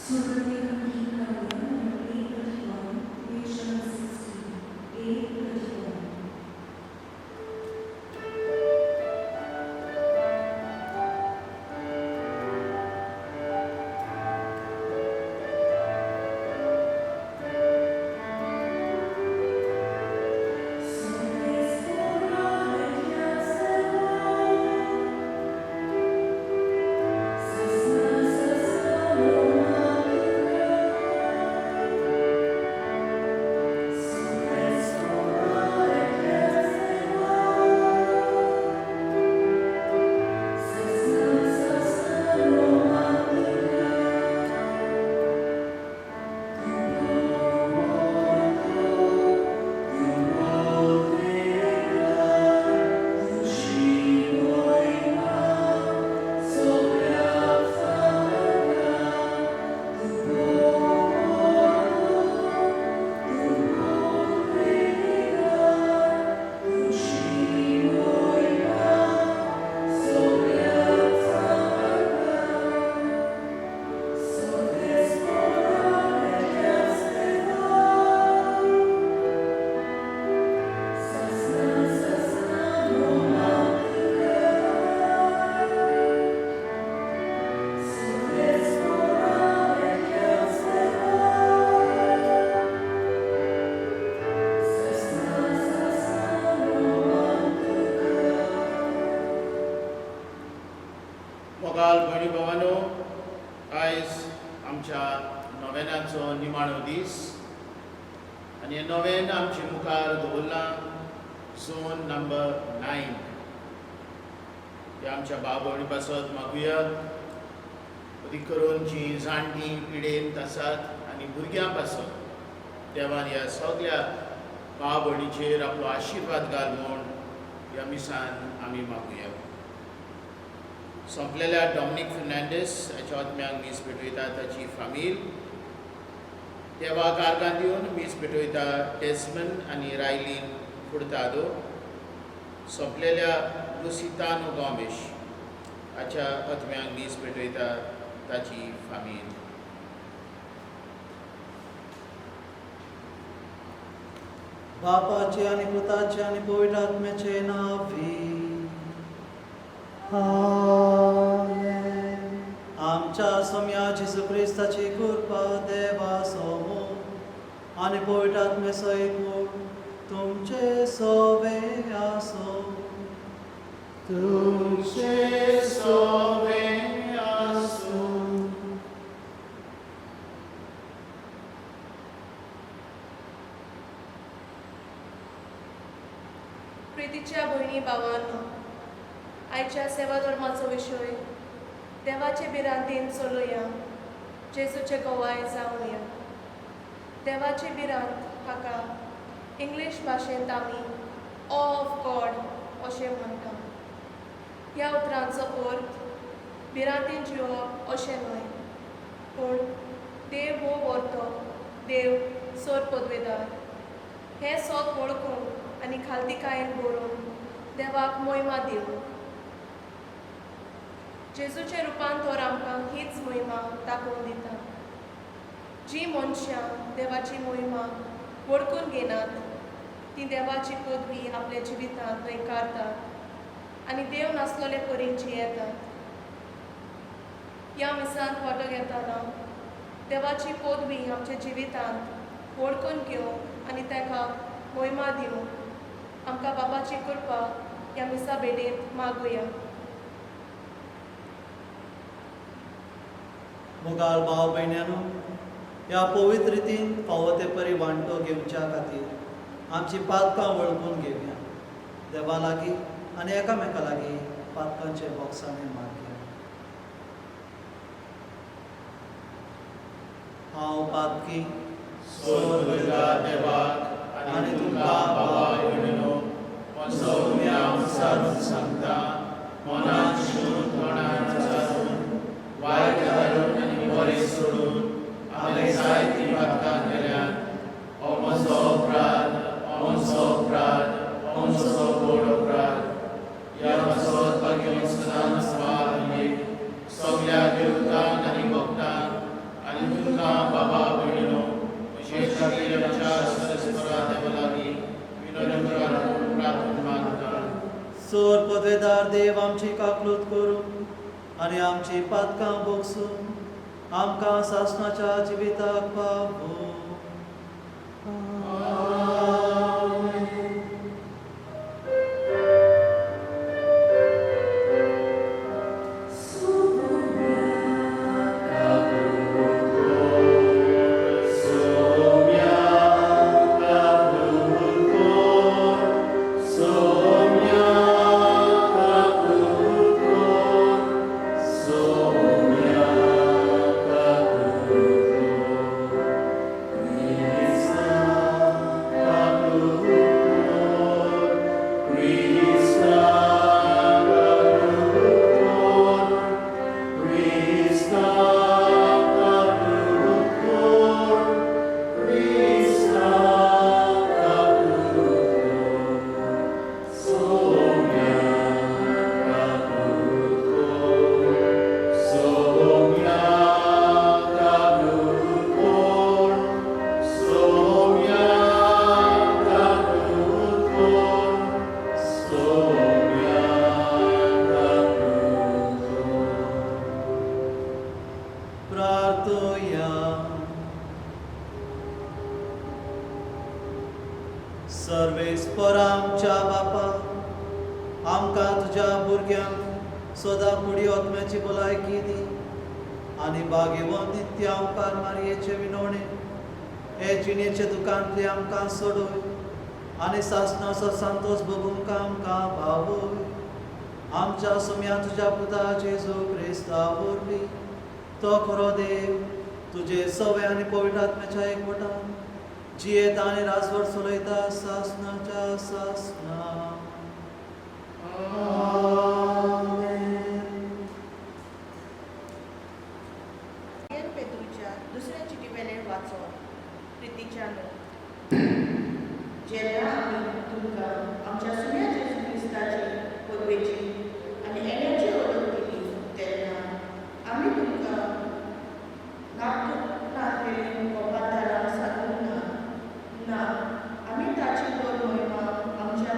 सुरवातेक आमी गावया number 831, page number 16, 831. मोगाल भयणी भावानो, आयज आमच्या नोवेनाचो निमाणो दीस आनी हें नोवेन आमचे मुखार दवरलां झोन नंबर 9. ह्या आमच्या भाव भयणी पासत मागुया, अदीक करून जी जाणटीं पिडेंत आसात आनी भुरग्यां पासत देवान ह्या सगल्या भाव भयणीचेर आपलो आशिर्वाद घाल म्हूण ह्या मिसान आमी मागुया. सोंपलेल्या डॉमनीक फर्नांडीस हाच्या आत्म्याक मीस पेटयता ताची फामील. देवाक आर्गां दिवन मीस पेटयता डेस्मन आनी रायलीन फुडतादो. सोंपलेल्या लुसितानो गॉमेश हाच्या आत्म्याक मीस पेटयता ताची फामील. बापाचे आनी पुताचे आनी पवित्र आत्म्याचे नांवी. आमेन. आमच्या सोम्या जेजू क्रिस्ताची कृपा, देवाचो मोग आनी पवित्र आत्म्याचो एकवट तुमचे सोवे आसो. तुमचे सोवे आसूं. प्रितीच्या भयणी भावांनो, आयच्या सेवा धर्माचो विशय देवाचे भिरांतीन चलोया, जेजूचे गवाय जावया. देवाची भिरांत हाका इंग्लीश भाशेंत आमी ऑ ऑफ गॉड अशें म्हणटा. ह्या उतरांचो अर्थ भिरांतीन जिवप अशें न्हय, पूण देव हो व्हरतो, देव सर पदवेदार हें सोत वळखूंक आनी खालतीकायेन बरोवन देवाक मोहिमा दिवंक. जेजूच्या रुपांतर आमकां हीच मोहिमा दाखोवन दिता. जी मनशां देवाची मोहिमा वळखून घेनात ती देवाची पदवी आपल्या जिवितांत न्हयकारतात आनी देव नासलेले परीन जियेतात. ह्या मिसांत वांटो घेतना देवाची पदवी आमच्या जिवितांत वळखून घेवंक आनी ताका मोहिमा दिवंक आमकां बाबाची कृपा ह्या मिसा भेटेंत मागुया. मोगाळ भाव भयण्यानो, ह्या पवित्र रितीन फावो ते परी वांटो घेवच्या खातीर आमची पातकां वळखून घेवया. देवा लागीं आनी एकामेका लागीं पातकांचे बॉक्सांनी मागया. हांव पातकी. सोदल्या देवाक आनी तुमकां भावा भयणीनो म्हजो गुन्यांव विचारून सांगता. मनान शिकून, तोंडान विचारून, वायट घालून आनी बरें सोडून हांवें जायतीं पातकां केल्यात. हो म्हजो अपराध, हो म्हजो अपराध, हो म्हजो व्हड अपराध. ह्या पासत भाग्यवंत सदांच एक सगल्या देवतांक आनी भक्तांक आनी चोर पदवेदार देव आमची काकलूत करूं आनी आमची पातकां भोगसून आमकां सासणाच्या जिविताक पावूं. प्रार्थोया. सर्वेस्पर आमच्या बापा, आमकां तुज्या भुरग्यांक सदां कुडी आत्म्याची भलायकी दी आनी भाग्यवंत नित्य आमकार मारयेचे विनवणे हे जिणेचे दुकांतले आमकां सोडय आनी सासणाचो संतोश भोगूंक आमकां पावय. आमच्या सुम्या तुज्या पुता जेजू क्रिस्ता वरवीं, तो खरो देव तुजे सवे आनी पवित्र आत्म्याच्या एकवटान जियेता आनी राजवट चलयता सासणाच्या सासणा. आमेन. एन पेद्रूच्या दुसऱ्या चिटी वेलें वाचप. प्रितीच्यानो, जेन्ना आमी तुमकां आमच्या सुण्या जेजू क्रिस्ताची पदवेची आनी येण्याची वळख दिली तेन्ना आमी तुमकां नातलेली कोपादारां सांगूंक ना. ना, आमी ताची बर महिमा आमच्या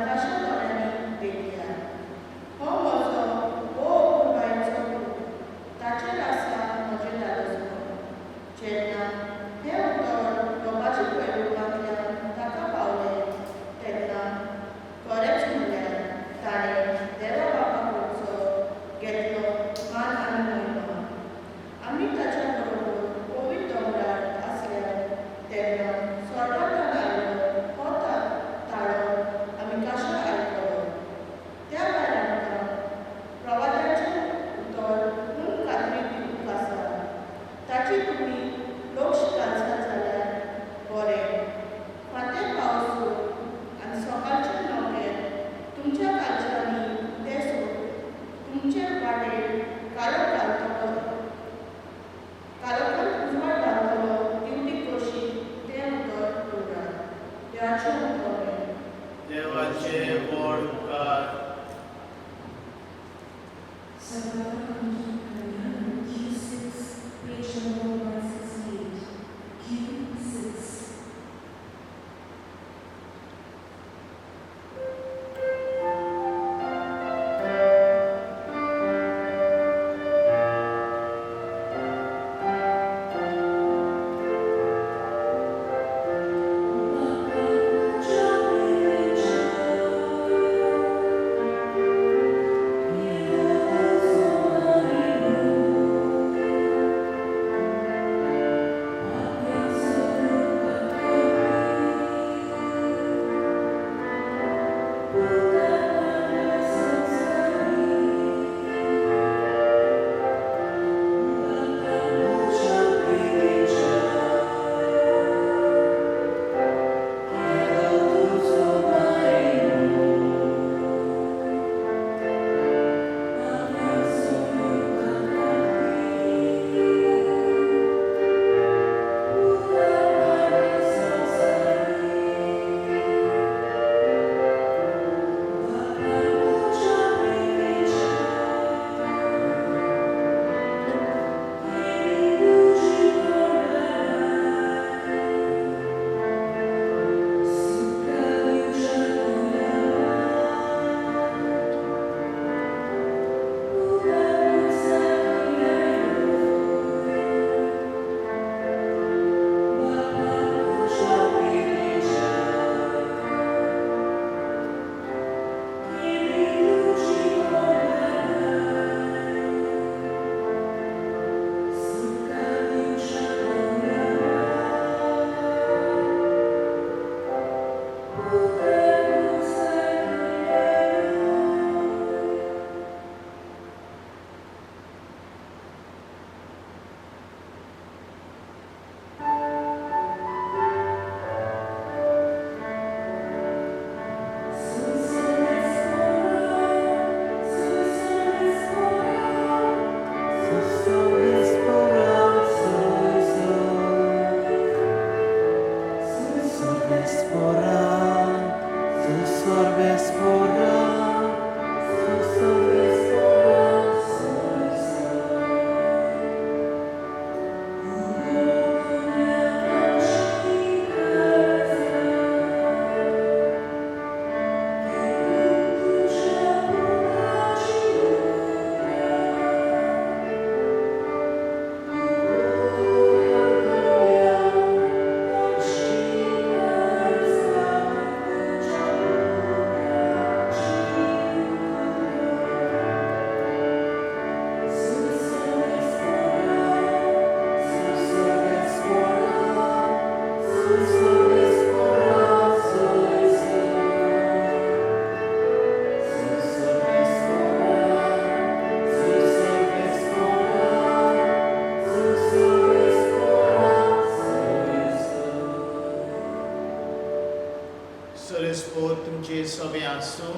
तुमचे सगळें आसूं.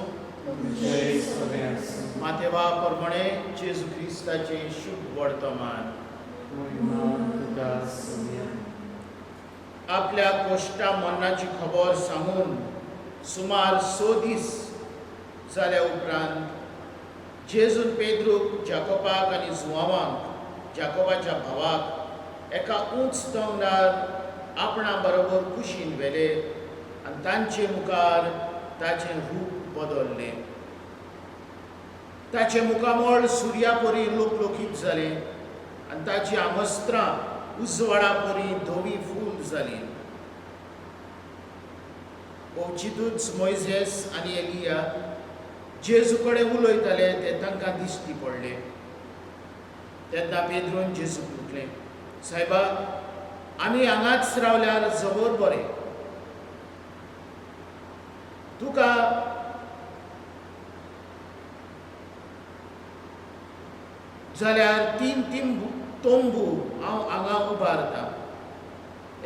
तुमचेय सगळें आसूं. मातेवा प्रमाणे जेजू क्रिस्ताचें शुभ वर्तमान. महिमा तुका सोम्या. आपल्या कोश्टा मरणाची खबर सांगून सुमार 6 दीस जाल्या उपरांत जेजून पेद्रूक, जाकोबाक आनी जुवांवाक, जाकोबाच्या भावाक एका उंच दोंगरार आपणा बरोबर कुशीन व्हेले आनी तांचे मुखार ताचें रूप बदल्लें. ताचें मुखामळ सुर्या परी लोकलोकीत जालें आनी ताचीं आंगवस्त्रां उजवाडा परी धवी फूल जालीं. अवचितूच मोयजेस आनी एलिया जेजू कडेन उलयताले ते तांकां दिश्टी पडले. तेन्ना पेद्रून जेजूक म्हटलें, सायबा, आमी हांगाच रावल्यार जबर बरें. तुका जाल्यार 3 तंबू हांव हांगा उबारतां,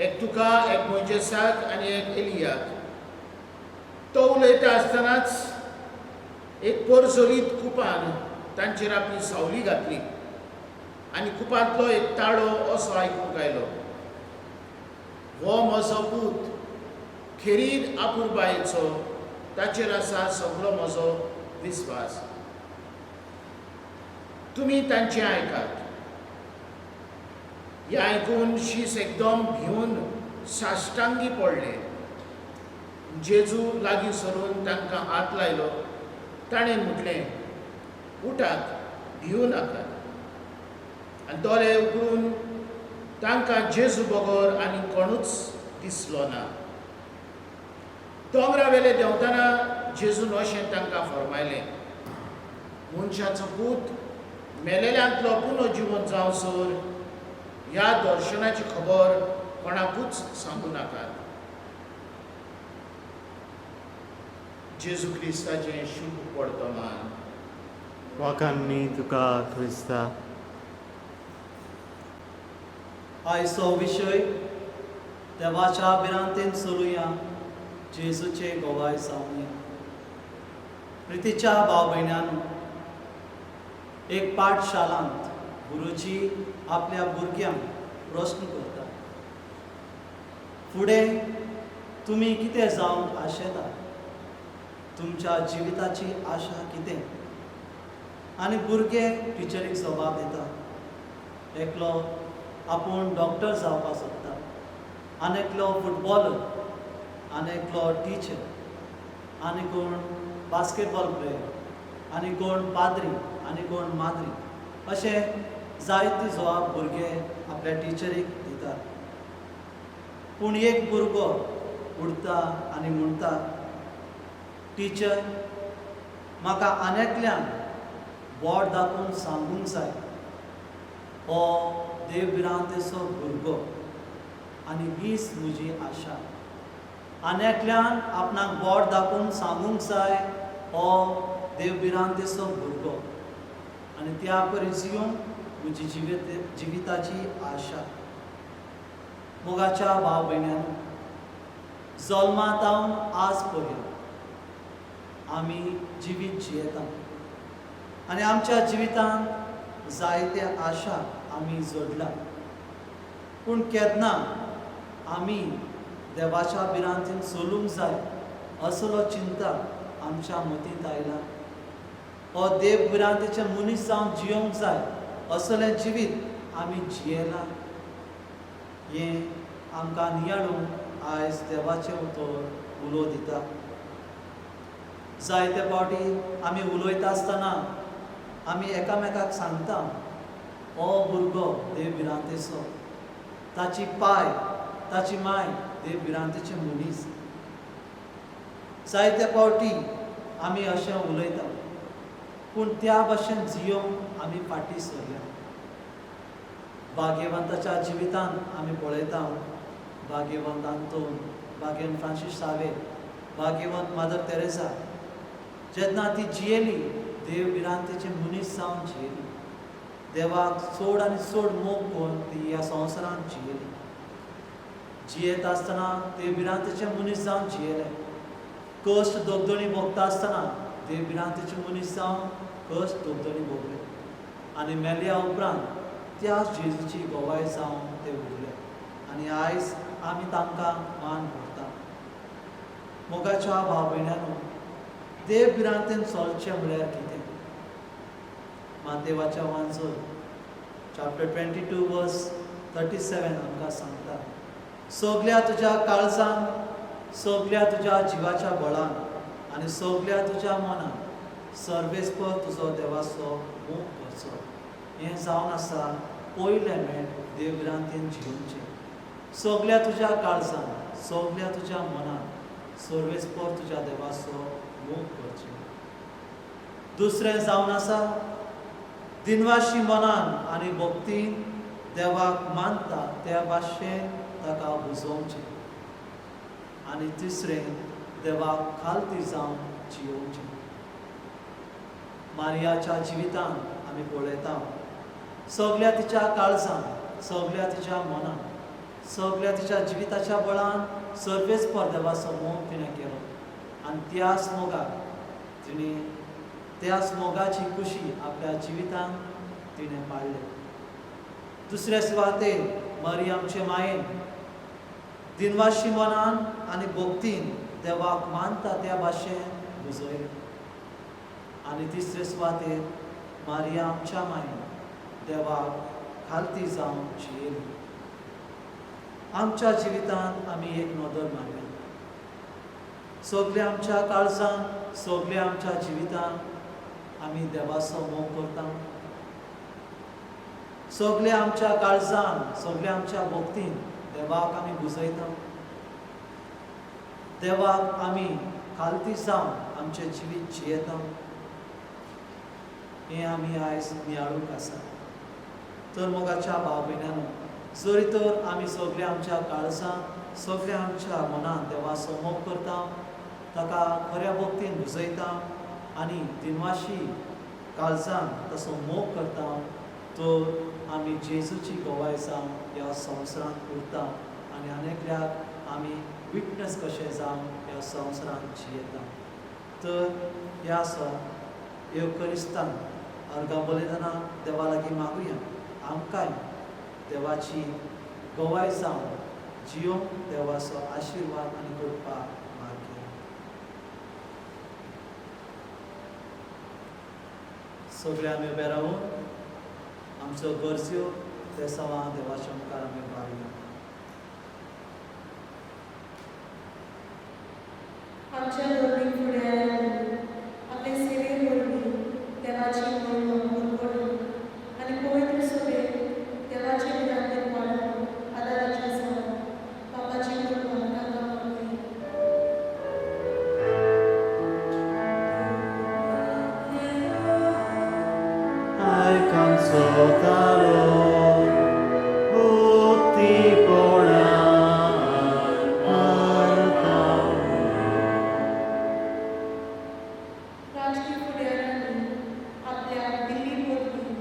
एक तुका, एक मोयजेसाक आनी एक एलियाक. तो उलयता आसतनाच एक परजळीत कुपान तांचेर आपली सावली घातली आनी कुपांतलो एक ताळो असो आयकूंक आयलो, हो म्हजो पूत खेरीत आपुरबायेचो, ताचेर आसा सगलो म्हजो विस्वास. तुमी तांचें आयकात. हें आयकून शीस एकदम भिवन साश्टांगी पडले. जेजू लागीं सरून तांकां हात लायलो. ताणें म्हटलें, उठात, भिवू नाकात. आनी दोळे उगडून तांकां जेजू बगर आनी कोणूच दिसलो ना. दोंगरा वेले देंवतना जेजून अशें तांकां फरमायलें, मनशाचो पूत मेलेल्यांतलो पुनर्जिवन जावसर ह्या दर्शनाची खबर कोणाकूच सांगू नाकात. जेजू क्रिस्ताचें शुभ वर्तमान. वाखाणनी तुका क्रिस्ता. आयचो विशय देवाच्या भिरांतेन चलुया, जेजूचे गोवाय जावया. प्रितीच्या भाव भयण्यान, एक पाठशालांत गुरुजी आपल्या भुरग्यांक प्रस्न करता, फुडें तुमी कितें जावंक आशेता, तुमच्या जिविताची आशा कितें? आनी भुरगे टिचरीक जबाब दिता, एकलो आपूण डॉक्टर जावपाक सोदता, आनी एकलो फुटबॉलर, आनी एकलो टिचर, आनी कोण बास्केटबॉल प्लेयर, आनी कोण पाद्री, आनी कोण माद्री. अशें जायते जबाब भुरगे आपल्या टिचरीक दितात. पूण एक भुरगो उठता आनी म्हणटा, टिचर, म्हाका आनी एकल्यान बोट दाखोवन सांगूंक जाय, हो देव भिरांतेचो भुरगो आनी हीच म्हजी आशा. आनी एकल्यान आपणाक बोट दाखोवन सांगूंक जाय, हो देव भिरांतेचो भुरगो आनी त्या परी जियोंक म्हजी जिविताची आशा. मोगाच्या भाव भयण्यान, जल्मातावन आज पर्यंत आमी जिवीत जियेता आनी आमच्या जिवितांत जायते आशा आमी जोडला. पूण केन्ना आमी देवाच्या भिरांतेन चलूंक जाय असलो चिंता आमच्या मतींत आयला? हो देव भिरांतेचे मनीस जावन जियोंक जाय असलें जिवीत आमी जियेला? हें आमकां नियाळूंक आयज देवाचें उतर उलो दिता. जायते फावटी आमी उलयता आसतना आमी एकामेकाक सांगता, हो भुरगो देव भिरांतेचो, ताची पाय, ताची माय देव भिरांतेचे मनीस. जायते फावटी आमी अशें उलयता, पूण त्या भशेन जियोंक आमी फाटीं सरया. भाग्यवंताच्या जिवितांत आमी पळयता, भाग्यवंत आंतोन, भाग्यवंत फ्रांसीस सावेर, भाग्यवंत मदर तेरेसा, जेन्ना ती जियेली देव भिरांतेचे मनीस जावन जियेली, देवाक चड आनी चड मोग करून ती ह्या संवसारांत जियेली. जियेता आसतना देव भिरांतेचे मनीस जावन जियेले. कश्ट दोगदणी भोगता आसतना देव भिरांतेचे मनीस जावन कश्ट दोगदणी भोगले आनी मेल्या उपरांत त्याच जेजूची गवाय जावन ते उरले आनी आयज आमी तांकां मान भरता. मोगाच्या भाव भयण्यानो, देव भिरांतेन चलचें म्हळ्यार कितें? मातेवाच्या वांजो चॅप्टर 22 वर्स 37 आमकां सांगता, सगल्या तुज्या काळजान, सगल्या तुज्या जिवाच्या बळान आनी सगल्या तुज्या मनान सर्वेस्पर तुजो देवाचो मोग करचो. हें जावन आसा पयलें मेट देव भिरांतेन जियोवचें. सगल्या तुज्या काळजान, सगल्या तुज्या मनान सर्वेस्पर तुज्या देवाचो मोग करचें. दुसरें जावन आसा दिनवाशी मनान आनी भक्तीन देवाक मानता त्या भाशेन ताका बुजोवचें. आनी तिसरें देवाक खालती जावन जियोवचें. मारियाच्या जिवितान आमी पळयता सगल्या तिच्या काळजान, सगल्या तिच्या मनान, सगल्या तिच्या जिविताच्या बळान सर्वेस्पर देवाचो मोग तिणें केलो आनी त्याच मोगाक तिणें, त्याच मोगाची खुशी आपल्या जिवितान तिणें पाळ्ळी. दुसऱ्या सुवातेर मारिया आमचे मायेन दिनवाशी मनान आनी भक्तीन देवाक मानता त्या भाशेन बुजयलें. आनी तिसरे सुवातेर मारिया आमच्या मायेन देवाक खालती जावन जियेली. आमच्या जिवितांत आमी एक नदर मारया. सगळे आमच्या काळजान, सगळे आमच्या जिवितान आमी देवाचो मोग करता. सगळे आमच्या काळजान, सगळे आमच्या भक्तीन देवाक आमी बुजयता. देवाक आमी खालती जावन आमचें जिवीत जियेता. हें आमी आयज नियाळूंक आसा. तर मोगाच्या भाव भयणांनो, जरी तर आमी सगळे आमच्या काळजान, सगळे आमच्या मनान देवाचो मोग करता, ताका खऱ्या भक्तीन बुजयता आनी दिनवाशी काळजान तसो मोग करता, तर आमी जेजूची गवाय जावन ह्या संवसारांत उरता आनी अनेकल्याक आमी विटनस कशें जावन ह्या संवसारांत जियेता. तर ह्या येवकरिस्तान अर्गां बलयतना देवा लागीं मागुया, आमकांय देवाची गवाय जावन जियोंक देवाचो आशिर्वाद आनी कृपा मागया. सगळे आमी उबे रावून आमच्यो गरज्यो ते सवां देवाच्या मुखार आमी मारुया. आमच्या धर्मीक फुडाऱ्यांनी आपले सेवे वरवीं देवाची मोहिमा उरकटून आनी पवित्र सभेत देवाचे भिरांतेन वाडोवन आदाराचे जावन बापाची कृपा तांकां मागुया. आयकांचो ताळो भक्तीपणान मारता. राजकीय फुडाऱ्यांनी आपल्या दिल्ली वरवीं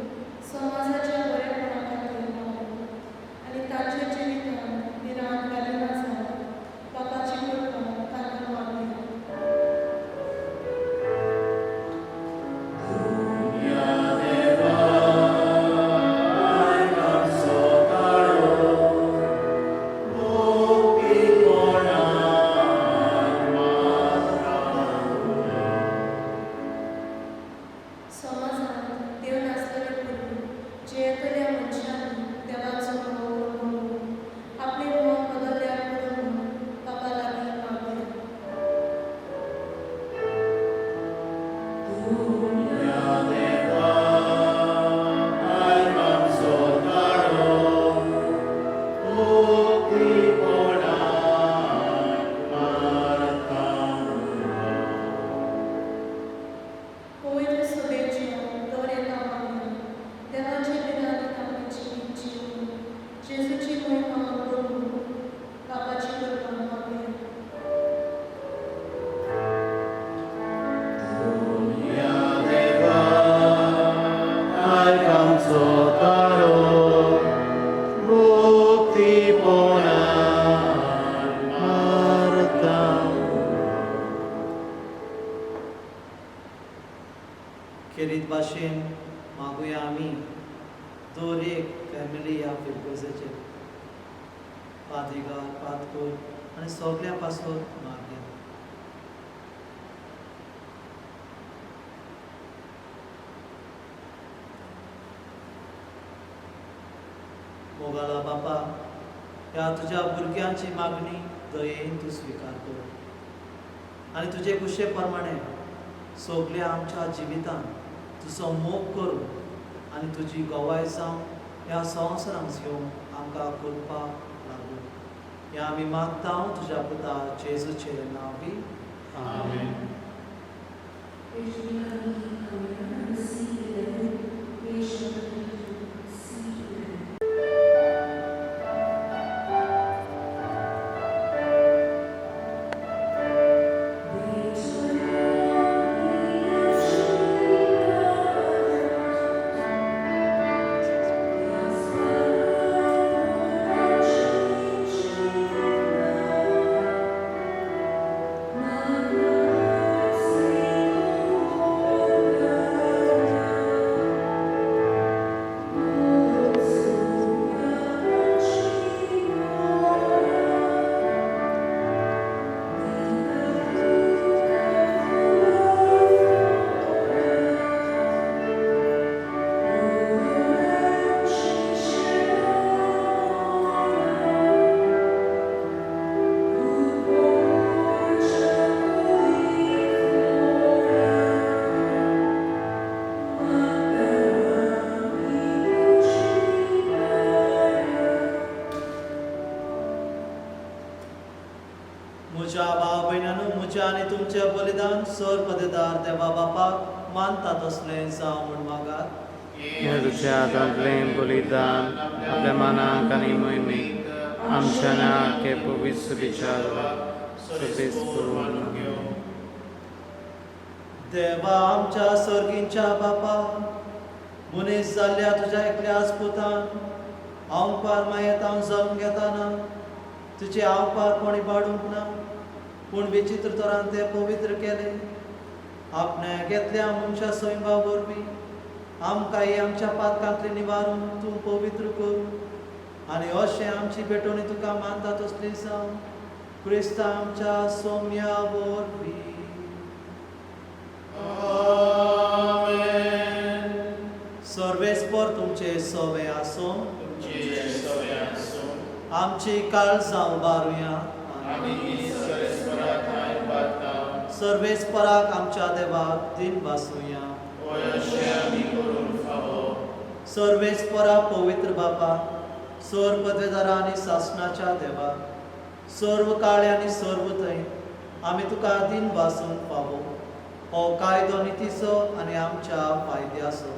समाजाच्या बरेपणा खातीर वावरूंक आनी तांच्या जिवितांत भिरांत घालिना जावन बापाची कृपा तांकां मागुया. देवा आयकांचो ताळो भक्तीपणान मारता. समाजांत देव नासलेले परी जियेतल्या मनशांनी देवाचो मोग वळखून आपलें मन बदलल्यार पुरो म्हूण बापा लागीं मागुया. देवा आयकांचो ताळो भक्तीपणान मारता. पवित्र सभेच्या दर एका वांगड्यान देवाचे भिरांतेन खेरीत भाशेन मागुया आमी दर एक फॅमिली ह्या फिरगोजेचेर पादिगार पादकोर आनी सगळ्या पासून मागया. मोगाला बापा, ह्या तुज्या भुरग्यांची मागणी दयेन तूं स्विकार कर आनी तुजे खुशे प्रमाणे सगल्या आमच्या जिवितान तुजो मोग करून आनी तुजी गवाय जावन ह्या संवसारांत येवन आमकां करपाक लागू. ह्या आमी मागता तुज्या पुता जेजूचे नांवी. आमेन. Page number C11, page number 32, C11. म्हज्या भाव भयणांनो, म्हज्या आनी तुमचें बलिदान सर पदेदार देवा बापाक मानता तसलें जावं म्हूण मागात. तुझ्या हातांतलें बलिदान आपल्या मनाक आनी मोहिमेक आमच्या नाके पवित्र विचार सर्वेस पुरवण. देवा आमच्या सर्गींच्या बापा, मनीस जाल्ल्या तुज्या एकल्याच पुतान आंवपार मायेत हांव जल्म घेताना तुजे आंवपार कोणी बाडूंक ना, पूण विचित्र तरान ते पवित्र केले. आपणे घेतल्या मनशा सैमा वरवीं आमकांय आमच्या पातकांतले निवारून तूं पवित्र कर आनी अशें आमची भेटवणी तुका मानता तसली जावं क्रिस्ता आमच्या सोम्या वरवीं. आमेन. सर्वेस्पर तुमचे सवे आसूं. तुमचे सवे आसूं. आमची काळजां उबारुया. आमी सर्वेस्परा ठांय उबारता. सर्वेस्पराक आमच्या देवाक दिन भासुया. होय, अशें आमी करूंक फावो. सर्वेस्परा पवित्र बापा, सर्व पदवेदारा आनी सासणाच्या देवा, सर्व काळे आनी सर्व थंय आमी तुका दिन भासूंक फावो. हो कायदो नितीचो आनी आमच्या फायद्याचो.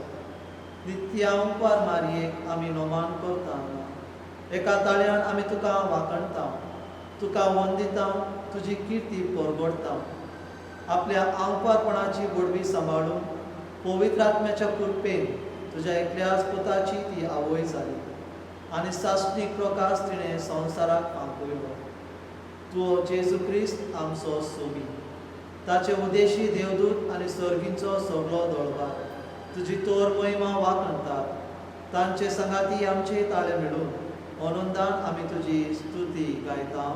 नित्या उपकार मारयेक आमी नोमान करता. एका ताळ्यान आमी तुका वाखणता, तुका वंदिता, तुजी किर्ती परगडता. आपल्या आंवपारपणाची गोडवी सांबाळून पवित्र आत्म्याच्या कृपेन तुज्या एकल्याच पुताची ती आवय जाली आनी सासणीक प्रकाश तिणें संवसाराक फांकयलो. तूं जेजू क्रिस्त आमचो सोमी, ताचे उदेशी देवदूत आनी सर्गींचो सगळो दळभार तुजी तोर महिमा वाखणतात. तांचे सांगाती आमचे ताळे मेळून आनंदान आमी तुजी स्तुती गायता.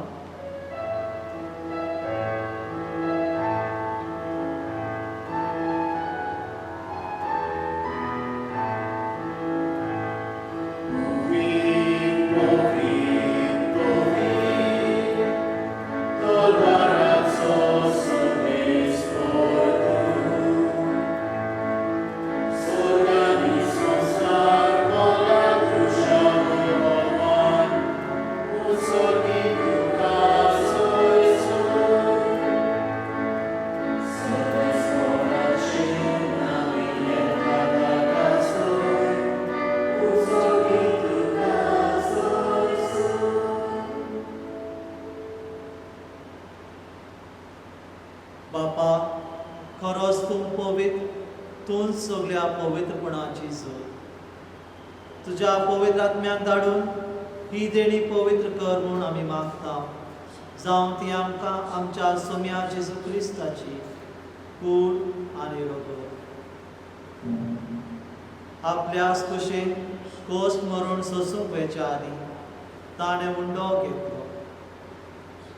बापा, खरोच तूं पवित्र, तूंच सगल्या पवित्रपणाची जोत. तुज्या पवित्र आत्म्याक धाडून ही देणी पवित्र कर म्हूण आमी मागता. जावं ती आमकां आमच्या सोम्या जेजू क्रिस्ताची कूड आनी रगत. आपल्याच कुशीन कोस मरून सोसूंक वेच्या आदीं ताणें उंडो घेतलो.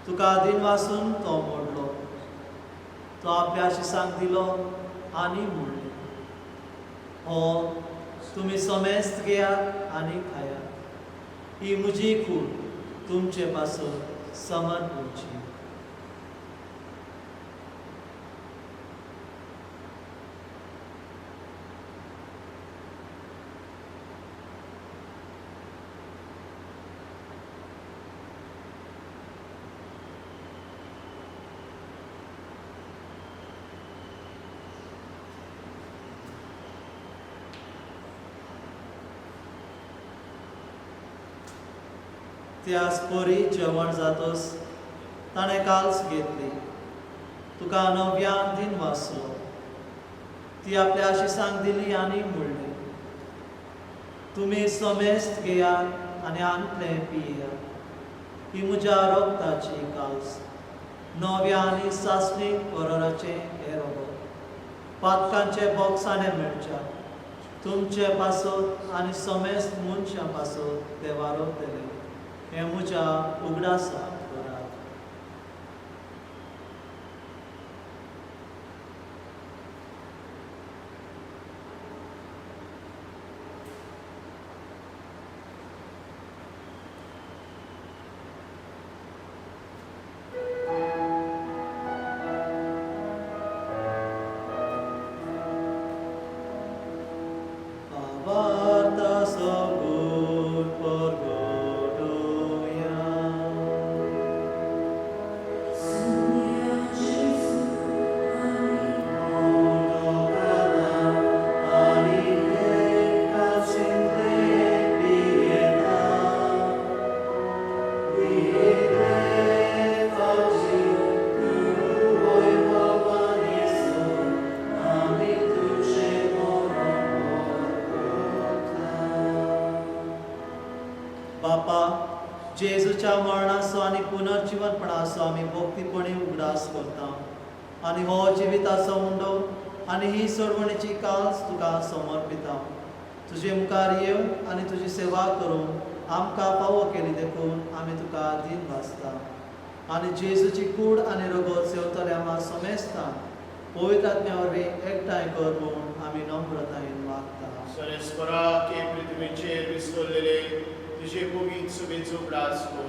तुका दिनवासून तो मोडलो. तो आपल्या शिसांक दिलो आनी म्हणलें, हो तुमी समेस्त घेयात आनी खायात. ही म्हजी कूड तुमचे पासून समर्पणची. त्याच परी जेवण जातोस ताणें काल्स घेतली. तुका नव्यान दिन वाचलो. ती आपल्या आशिसांक दिली आनी म्हणलें, तुमी समेस्त घेयात आनी आंतलें पियात. ही म्हज्या रोगताची काल्स, नव्या आनी सासणीक बरोराचें हें रोगत. पातकांचे बोक्साणे मेळच्या तुमचे पासत आनी समेस्त मनशां पासत ते वारवतले. हें म्हज्या उगडासाक करात. भावार्था सगुण परगटोया. सुन्या जेजू आमी आनी कासिंतलें पियेता. इतले फावटी तूं वैभवान आमी तुजें मरण परगटा. बापा, जेजूच्या मरणाचो आनी पुनर्जिवनपणाचो आमी भक्तीपणी उगडास करता आनी हो जिविताचो उंडो आनी ही सोडवणेची काल्स तुका समर्पिता. तुजे मुखार येवन आनी तुजी सेवा करून आमकां फावो केली देखून आमी तुका दीन भासता. आनी जेजूची कूड आनी रगत सेवतल्या आमकां समेस्तांक पवित्र आत्म्या वरवीं एकठांय कर म्हूण आमी नम्रतायेन मागता. सर्वेस्परा के पृथ्वीचेर विसरलेले तुजे पवित्र सुबेचो उगडास कर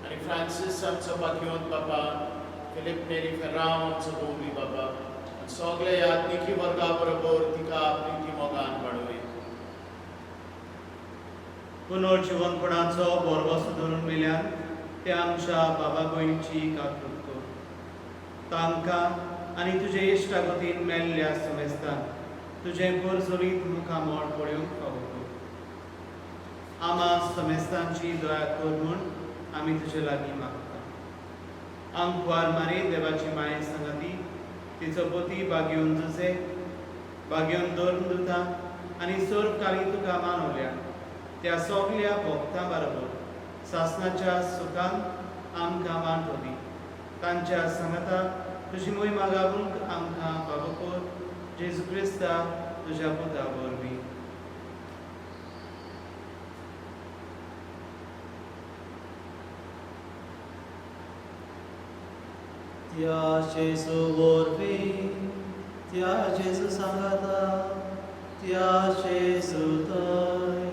आनी फ्रांसीस आमचो बाकियोन बाबा, फिलीप नेरी फेर्रांव आमचो बोंबी बाबा आनी सगळे याज्ञिकी वर्गा बरोबर तिका प्रिती मोगान वाडोवया. पुनर्जिवनपणाचो बोरवसो धरून मेल्यान ते आमच्या बाबा भयणीची काकूट कर. तांकां आनी तुजे इश्टागतीन मेल्ल्या समेस्तान तुजें पोरजोलीत मुखामळ पळोवंक फावो कर. आमा समेस्तांची दया कर म्हूण आमी तुजे लागीं मागता. आमकुवार मारी देवाची माये सांगाती तिचो पोती बागेवन जुजे बागेवन दवरून दिता आनी सर्वकाली तुका मानवल्या त्या सगल्या भक्तां बरोबर सासणाच्या सुखान आमकां वांटो दी. तांच्या सांगाता तुजी मोहिमा गावूंक आमकां फावो कर जेजू क्रिस्ता तुज्या पुता वरवीं. त्या जेजू वरवीं, त्या जेजू सांगाता, त्या जेजू थंय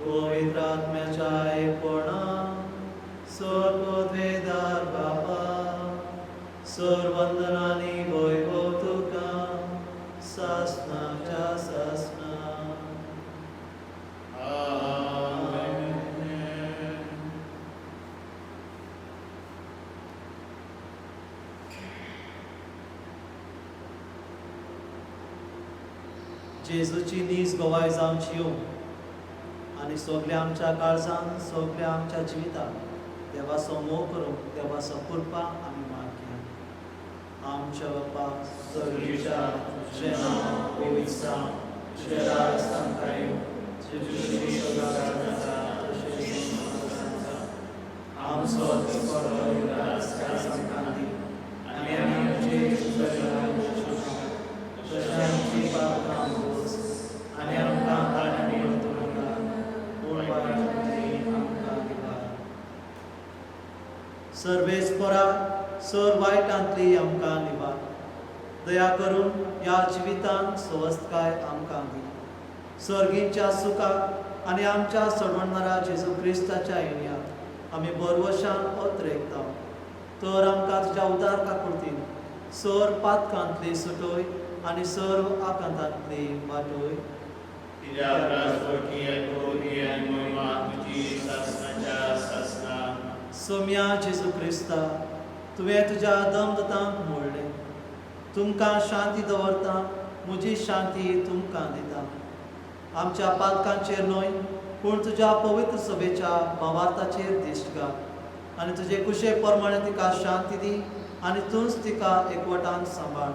पवित्र आत्म्याच्या एकपणान सर्वद्वेदार बापा, सर्वंदनानी वैभव तुका सासणाच्या सासणा. आमेन. जेजूची नीज गवाय जावची येवं आनी सगल्या आमच्या काळजान, सगल्या आमच्या जिवितान देवाचो मोग करूंक देवाचो कृपा आमी मागया. आमच्या बापा सर्गीच्या, तुजें नांव पवित्र जावं, तुजें राज आमकां येवं, तुजी इच्छा स्वर्गात जाता तशी संवसारांत जावं. आमचो दिसपडो उगडास आयज आमकां दी आनी आमी आमचे चुकल्ल्यांक क्षमा तशें आमची पापां बोस आनी सर्वेस्परा सर वायटांतली आमकां निवार. दया करून ह्या जिवितांत सवस्तकाय आमकां दी. सर्गींच्या सुखाक आनी आमच्या सोडवणारा जेजू क्रिस्ताच्या येण्याक आमी बरवशान अत्रेकता. तर आमकां तुज्या उदार काकुळतीन सर पातकांतली सुटोय आनी सर्व आकांतांतली वाटोय. कित्याक राजवटी आनी आनी मोहिमा तुजी सासणाच्या सासणा. सोम्या जेजू क्रिस्ता, तुवें तुज्या दमदतांक मोडलें, तुमकां शांती दवरता, म्हजी शांती तुमकां दिता. आमच्या पातकांचेर न्हय पूण तुज्या पवित्र सभेच्या भावार्थाचेर दिश्ट घाल आनी तुजे कुशे प्रमाणे तिका शांती दी आनी तूंच तिका एकवटान सांबाळ,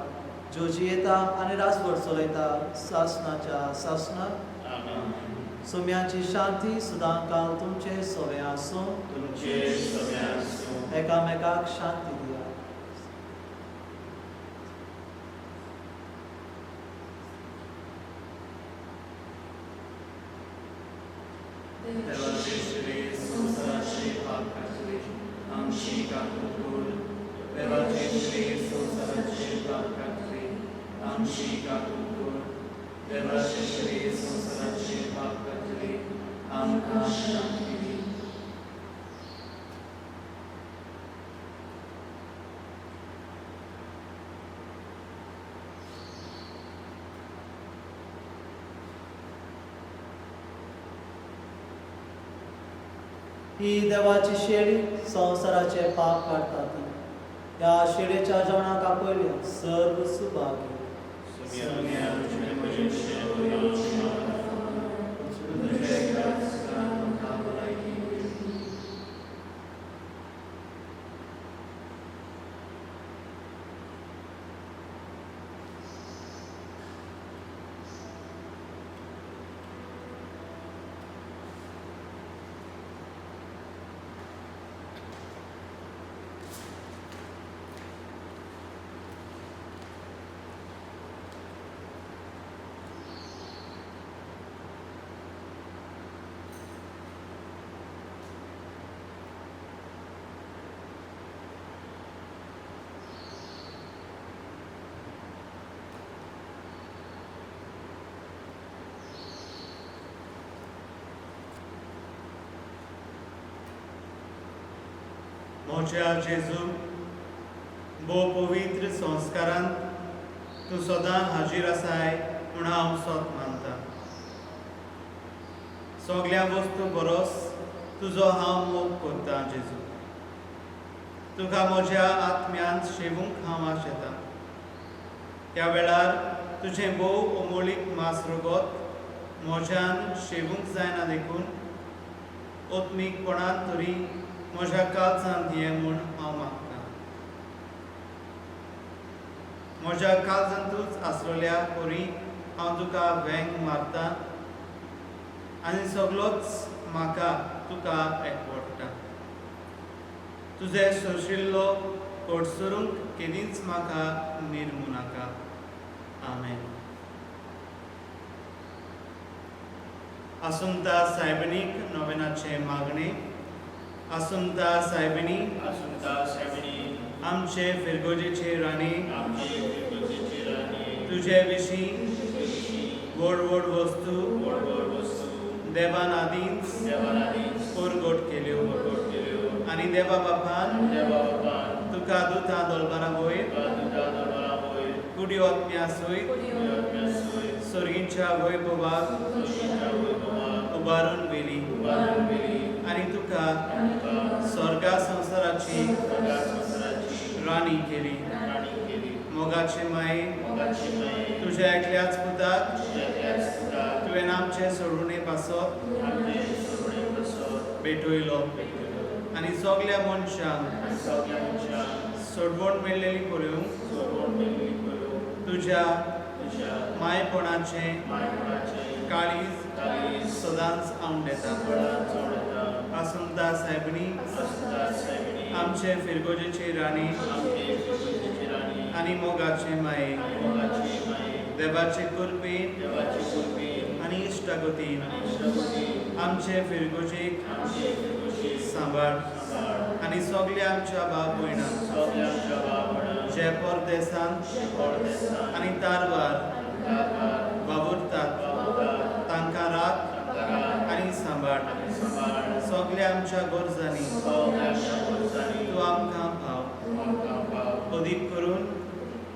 ज्यो जियेता आनी रासवट चलयता सासणाच्या सासणाक. आमेन. सोम्याची शांती सदांकाल तुमचे सवे आसूं. तुमचे सगळे आसूं. एकामेकाक शांती दिया. देवाचे श्री संवसाराचे पाप काडटले आमची काकूट कर. देवाचे श्री संवसाराचे पाप काडटले आमची काकूट कर. देवाचे श्री संवसाराचे पाप काडटले आमकां शांती दी. ही देवाची शेळी संवसाराचे पाप काडटा ती. ह्या शेळेच्या जेवणाक आपयल्या सर्व सुभागी. सुम्या तुजें म्हजें शेवया. तुझे काळजांत आमकां भलायकी दी. म्हज्या जेजू, भोव पवित्र संस्कारांत तूं सदां हाजीर आसाय म्हूण हांव सोत मानता. सगल्या वस्तू बरोस तुजो हांव मोग करता जेजू. तुका म्हज्या आत्म्यांत शेवूंक हांव आशेतां. त्या वेळार तुजें भोव अमोलीक मास रगत म्हज्यान शेवूंक जायना देखून आत्मीकपणान तरी म्हज्या काळजांत ये म्हूण हांव मागतां. म्हज्या काळजांतूच आसलेल्या परी हांव तुका वेंग मारता आनी सगलोच म्हाका तुका एकवडटा. तुजें सोशिल्लो कोटसरूंक केदींच म्हाका निर्मू नाका. आमेन. आसुंता सायबिणीक नोवेनाचें मागणें. आसुंता सायबिणी, आसुंता सायबिणी, आमचे फिरगोजेचे राणी, आमचे फिरगोजेची राणी, तुजे विशीं तुजे व्हड व्हड वस्तू व्हड व्हड वस्तू देवान आदींच देवान आदींच परगट केल्यो परगट केल्यो आनी देवा बापान देवा बापान तुका दुतां दलबारा वयर तुका दुतां दलबारा वयर कुडी आत्म्या सयत कुडी आत्म्या सयत सर्गींच्या वैभवाक सर्गीच्या वैभवाक उबारून व्हेली उबारून व्हेली आनी तुका आनी तुका स्वर्गा संवसाराची स्वर्गा संवसाराची राणी केली. राणी केली. मोगाचे माये, मोगाची माये, तुज्या एकल्याच पुताक तुज्या एकल्याच पुताक तुवें आमचे सोडूणे पासत आमचे सोडणे पासत भेटयलो भेटयलो आनी सगल्या मनशांक आनी सगल्या मनशांक सोडवण मेळ्ळेली पळोवंक सोडवण मेळ्ळी पळोवंक तुज्या तुज्या मायपणाचें मायपणाचें काळीज काळीज सदांच आवडटा. सदांच आवडटा. आसुंता सायबिणी, आसुंता सायबिणी, आमचे फिरगोजेची राणी आमचे फिरगोजेची राणी आनी मोगाचे माये, आनी मोगाची माये, देवाचे कृपेन देवाची कृपेन आनी इश्टागतीन आनी इश्टागतीन आमचे फिरगोजेक आमचे फिरगोजेक सांबाळ सांबाळ आनी सगल्या आमच्या भाव भयणांक सगल्या आमच्या भाव भयणांक जे परदेसांत परदेसांत आनी तारवार तारवार वावुरतात वावुरतात तांकां राख तांकां राख आनी सांबाळ. आनी सांबाळ. सगल्या आमच्या गरजांनी सगल्या आमच्या गरजांनी तूं आमकां पाव. तूं आमकां पाव. अदीक करून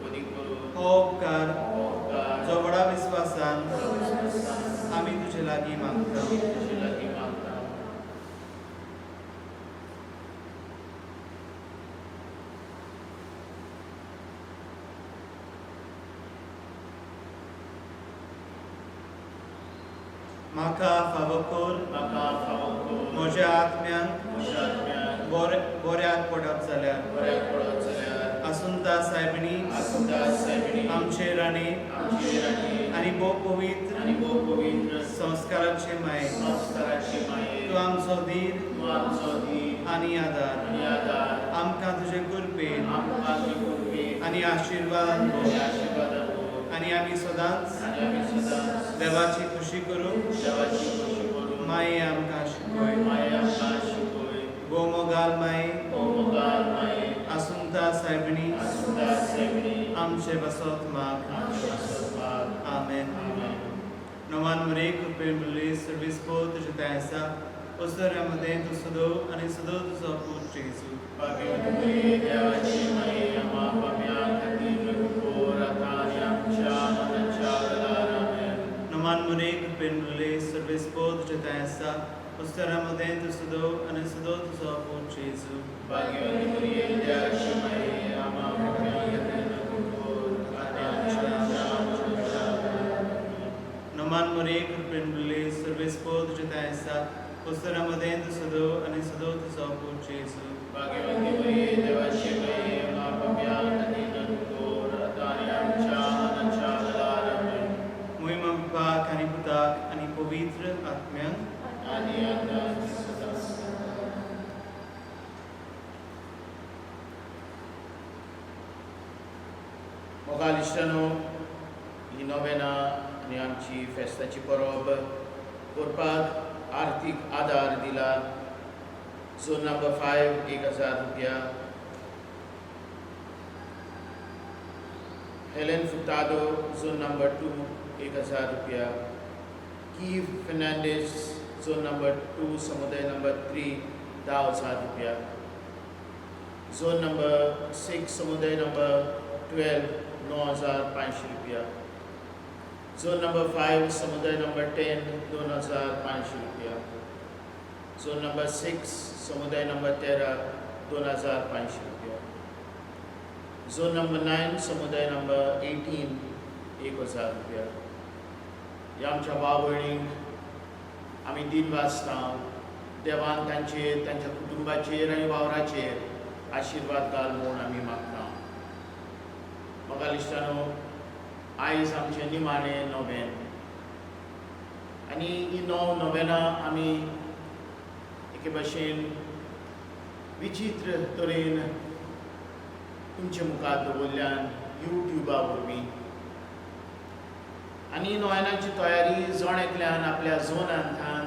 अदीक करून हो उपकार हो उपकार जो व्हडा विस्वासान विस्वासान आमी तुजे लागीं मागता. तुजे लागीं मागता. म्हाका फावो कर म्हाका फावो कर म्हज्या आत्म्यांक म्हज्या आत्म्याक बऱ्याक पडप जाल्यार बऱ्याक पडत जाल्यार आसुंता सायबिणी आसुंता सायबिणी आमचे राणी आमचे राणी आनी भोव पवित्र आनी भोव पवित्र संस्काराचे माये संस्काराचे माये तूं आमचो धीर तूं आमचो धीर आनी आदार. आनी आदार. आमकां तुजे कृपेन आमकां तुजे कृपेन आनी आशिर्वादान आनी आशिर्वादान भर. आनी आमी सदांच आनी आमी सदांच देवाची खुशी करूंक देवाची खुशी करूंक माये आमकां शिकय. माये आमकां शिकय. भोव मोगाल माये भोव मोगाल माये आसुंता सायबिणी आसुंता सायबिणी आमचे बसत माग. आमचे पासत माग. आमेन. आमेन. नवान मरे कृपेन भरले सर्वेस्पोर तुजें थंय आसा. ओसऱ्या मदें तूं सदो आनी सदो तुजो पूत जेजू. भाग्यवती मरिये, देवाची माये, आम्हा पाप्यां खातीर कर आतां आनी आमच्या मरणाच्या वेळार. आमेन. नवान मरे कृपेन भरले सर्वेस्पोर तुजें थंय आसा. ओसऱ्या मदें तूं सदो आनी सदो तुजो पूत जेजू. भाग्यवती मरिये, देवाची माये, आम्हा पाप्यां खातीर कर आतां आनी आमच्या मरणाच्या वेळार. आमेन. नमान मरे कृपेन भरले सर्वेस्पोर तुजें थंय आसा. ओसऱ्या मदें तूं सदो आनी सदो तुजो पूत जेजू. भाग्यवती मरिये, देवाची माये, आम्हा पाप्यां खातीर कर आतां आनी आमच्या मरणाच्या वेळार. आमेन. मोहिमा बापाक आनी पुताक आनी पवित्र आत्म्यांक आनी आतां आनी सदां. मोगाल इश्टानो, ही नोवेना आनी आमची फेस्ताची परब करपाक आर्थीक आदार दिला झोन नंबर 5 1000 रुपया, हेलेन फुर्तादो झोन नंबर 2 1000 रुपया, कीव फेर्नांडीस झोन नंबर 2 समुदाय नंबर 3 10,000 रुपया, झोन नंबर 6 समुदाय नंबर 12 9,500 रुपया, झोन नंबर 5 समुदाय नंबर 10 2,500 रुपया, झोन नंबर 6 समुदाय नंबर 13 2,500 रुपया, झोन नंबर 9 समुदाय नंबर 18 1000 रुपया. ह्या आमच्या भाव भयणींक आमी दिन वाचता. देवान तांचेर, तांच्या कुटुंबाचेर आनी वावराचेर आशिर्वाद घाल म्हूण आमी मागता. मोगाल इश्टानो, आयज आमचें निमाणें नोवेन आनी ही 9 नोवेनां आमी एके भाशेन विचित्र तरेन तुमचे मुखार दवरल्यान युट्युबा वरवीं आनी नोवेनाची तयारी जण एकल्यान आपल्या झोनांतल्यान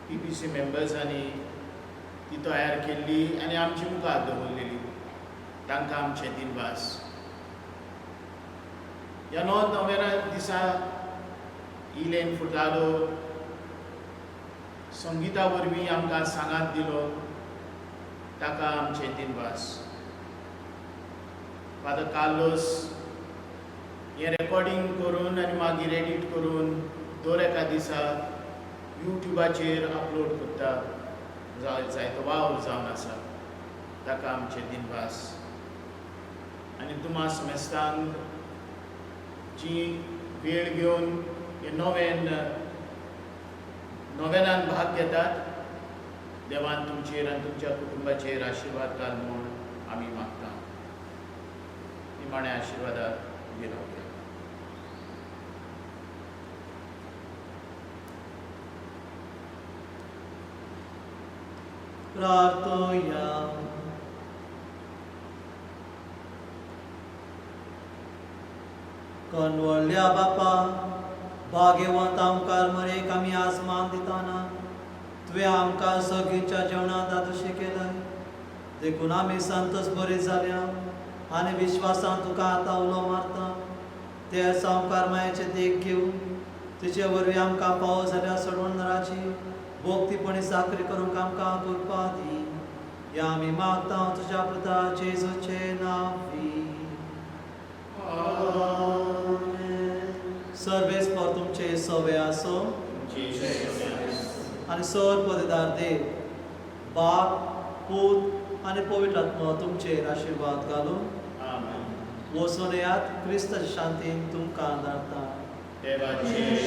पीपीसी मेंबर्सांनी ती तयार केल्ली आनी आमचे मुखार दवरलेली. तांकां आमचे दिनवास. ह्या 9 नोवेना दिसा इलेन फुर्तादो संगिता वरवीं आमकां सांगात दिलो, ताका आमचे दिनवास. फादर कार्लोस हें रेकॉर्डींग करून आनी मागीर एडीट करून दर एका दिसा युट्युबाचेर अपलोड करता. जायतो वावर जावन आसा, ताका आमचे दिनवास. आनी तुमा समेस्तांक जी वेळ घेवन हे नोवेनान भाग घेतात, देवान तुमचेर आनी तुमच्या कुटुंबाचेर आशिर्वाद घाल म्हूण आमी मागता. निमाण्या आशिर्वादाक उबी रावया. प्रार्थोया. कनवळ्ळ्या बापा, भाग्यवंत आमकार मरेक आमी आजमान दिताना तुवें आमकां सगळींच्या जेवणांत दादोशी केलाय, देखून आमी संतोष बरी जाल्या आनी विश्वासान तुका आतां उलो मारता. ते सामकार मायेचे देख घेवन तिचे वरवीं आमकां फावो जाल्या सोडवणदाराची भोक्तीपणी चाकरी करूंक आमकां कृपा दी. ह्या आमी मागता तुज्या पुता जेजूचे नांवी. सर्वेस्पर तुमचे सवे आसो आनी सर पदेदार देव बाप, पूत आनी पवित्र आत्मो तुमचेर आशिर्वाद घालून. आमेन. वचून येयात, क्रिस्ताच्या शांतीन तुमकां धाडटा. देवाचे.